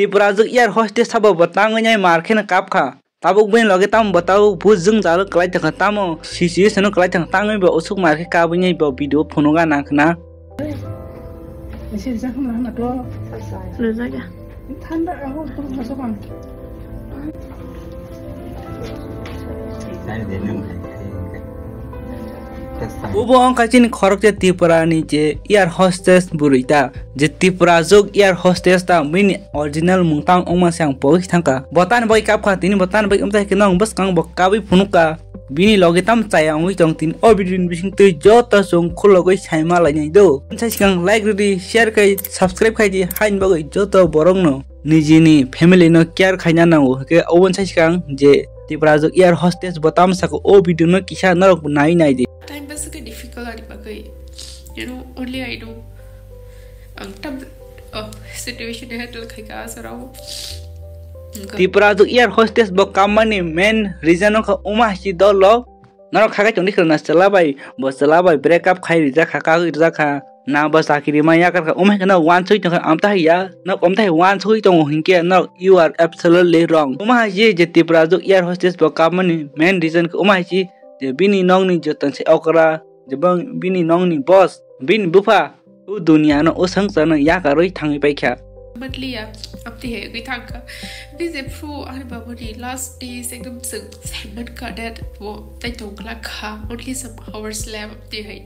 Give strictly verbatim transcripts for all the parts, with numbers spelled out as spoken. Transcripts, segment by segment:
Tripura jwk air hostess sabo bo tangwi nai mar kheno kap kha. Tabuk bini loge tamo bo tabuk bo jwngjalo kwlai tongkha, tamo situation o kwlai tongkha, tangwi bo usuk mar khe kabwi nai bo video phunuga nang khna. Rijak ya. Bubo wngkha chini khoroksa Tripura ni je air hostess bwrwi ta, je Tripura jwk air hostess ta, bini original mung tang wngma se ang pogwi thangkha. Bo tani bagwi kapkha, tini bo tani bagwi wngtai khe nong bwskang bo kabwi phunukha. Bini loge tam chaya wngwi tong tini o video ni bising twi joto chwng khulogwi saima lainai do. Sai sikang like rwdi, share khai, subscribe khai di, haini bagwi joto borokno nijini family no care khaina nango. Hwnkhe oboni sai sikang je Tripura jwk air hostess bo tam saka o video no kisa norok nai nai di. Time pass khe difficult ani bagwi. You know, only I know. Ang tam, oh, situation handle khai ka asarao. Tripura jwk air hostess bo kammani main reason wngkha uma hisi dolo. Norok khakai tongdi khwlwna chwla bai, bo chwla bai break up khai rijak kha, kagwi rijak kha. Na bo chakiri ma yakar kha, umhai kheno wansugwi tongkha, amtahai ya, nok amtahai wansugwi tongo hinkhe nok you are absolutely wrong. Uma hai je, je Tripura jwk air hostess bo kammani main reason khe uma hai si, je bini nokni joto se okra, je bini nokni boss, bini bupha, o duniya no, o swngchar no yakarwi thangwi paikha. Matliya, amtwi hai wngwi thangkha. Bini je phru ani babani last days ekdom chwng saiman kha that bo tai tongla kha, only some hours left, amtwi hai,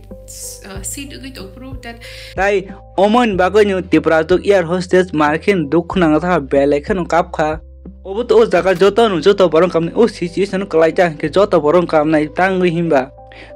uh, seat wngwi tong phru that. Tai omoni bagwino Tripura jwk air hostess mar khe dukhu nangjakha, belai kheno kapkha. Obo to o jaga joto no, joto borok kamni o situation no kwlai ta hinkhe joto borok kamnai tangwi hinba.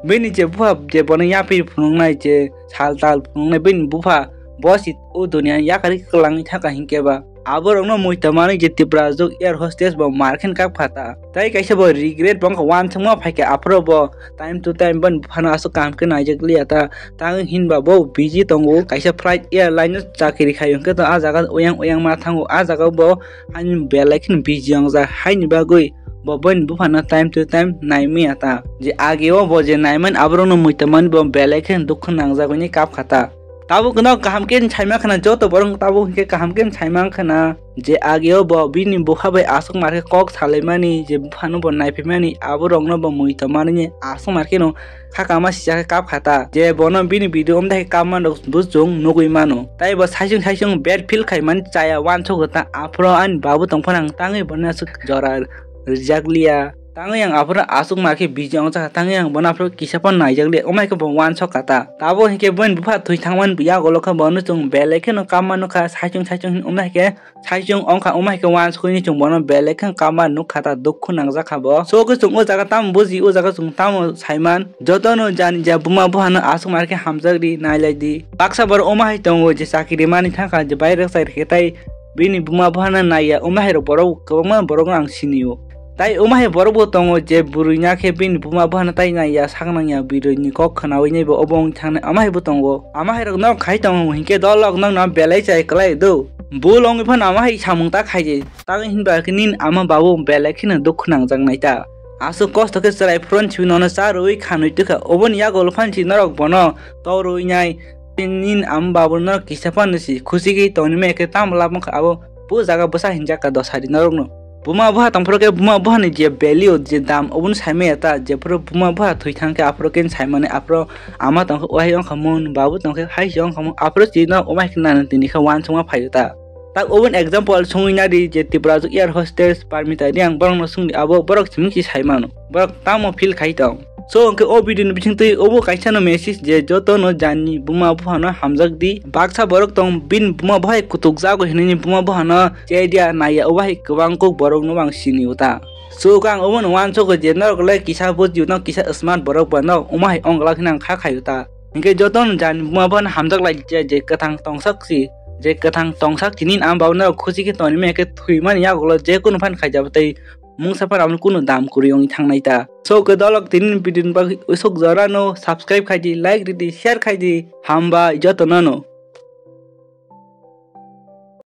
Bini je bupha je bono yapri phunuknai, je sal tal phunuknai, bini bupha bo si o duniya yakarwi kwlangwi thangkha hinkhe ba. Aborokno muitamani je Tripura jwk air hostess bo mar khe kap kha ta. Tai kaisa bo regret bo wngkha, wansukma phaikha aphuru bo time to time boni buphano aswk kaham khe naijak liya ta. Tangwi hinba bo busy tongo, kaisa flight airline no chakiri khai hinkhe to a jaga uyang uyang ma thango, a jaga bo haini belai kheno busy wngjak, haini bagwi bo boni buphano time to time naimaya ta. Je ageo bo je naimani aborokno muitamani bo belai kheno dukhu nangjak hwnwi kap kha ta. Tabuk no kaham khe saima khna, joto borok tabuk hinkhe kaham khe saima khna, je ageo bo bini bupha bai aswk mar khe kok salaimani, je buphano bo naiphaimani, aborokno bo muitamani aswk mar kheno kha kama sijak khe kap kha ta, je bono bini video wngdai khe kap mano bo chwng nugwi mano. Tai bo saichung saichung bad feel khaimani chaya wansukgo ta, aphuru ani babu tongphano ang tangwi bono aswk jora rijak liya. Tangwi ang aphuru aswk ma khe busy wngjak kha, tangwi ang bono aphuru kisa phano naijak liya, wngma khe bo wansuk kha ta. Tabuk hinkhe bini bupha thwi thangmani yagulo khe bono chwng belai kheno kap mano kha, saichung saichung hin wngma khe saichung wngkha, wngma hai khe wansugwi chwng bono belai khe kama nukha ta, dukhu nangjak kha bo. So khe chwng o jaga tamo buji, o jaga chwng tamo saiman, jotono jani ja buma buphano aswk mar khe hamjak di, nailai di. Baksa borok wngma hai tongo je chakiri mani thangkha, je bairok chai rikhe tai bini buma buphano naiya, wngma hai rok borok kwbangma borokno ang sinio. Tai wngma hai borok bo tongo je bwrwi na khe bini buma buphano tai naiya, sak nangya, bwrwi ni kok khnaui nai bo obo wng thangnai, ama hai bo tongo. Ama hai rok nok khai tongo hinkhe dolok nokno belai chai kwlai do. Bul wngwi phano ama hai samung ta khai di. Tangwi hinba khe nini ama babu belai kheno dukhu nangjaknai ta. Aswk kosto khe chwrai phuru simi nono cha rwui khanwi twkha. Oboni yagulo phansi norok bono torwi nai. Nini ama babu norok kisa phano si khusi khe tongni maya khe tamo lab wngkha abo bo jaga bwsa hinjak ka dosari norokno. Buma buha tongphuru khe buma buhani je value, je dam, oboni saimaya ta. Jephuru buma buha thwi thang khe aphuru khe saimani, aphuru ama tongkhe wahai wngkha mun, babu tongkhe hai se wngkha mun, aphuru chino wahai khe nana tini khe wansukma phaio ta. Tak oboni example songwi nadi je Tripura jwk air hostess Parmita Reang, borokno songdi abo borok simi se saimano, borok tamo feel khai tong. So hwnkhe o video ni bisingtwi obo kaisa no message je joto no jani buma buha no hamjak di. Baksa borok tong bini buma buhai kutuk jago hinwi buma buha no chedia naiya, obo hai kwbang kok borok no ang sini uta. So ang obo no wansukgo je norok le kisa buji no kisa smart borok ba no omo hai ong glak hinang kha khai uta. Hinkhe joto no jani buma buha no hamjak lai je, je kwthang tongsak si, je kwthang tongsak tini ang ba no khusi khe toni me khe thwi mani yagulo je kunu phan khai jabo tei mungsa phano aboni kunu dam kwrwi wngwi thangnai ta. So, khe dolok tini ni video ni bagwi usuk jora no subscribe khai di, like ridi, share khai di. Hambai joto no no.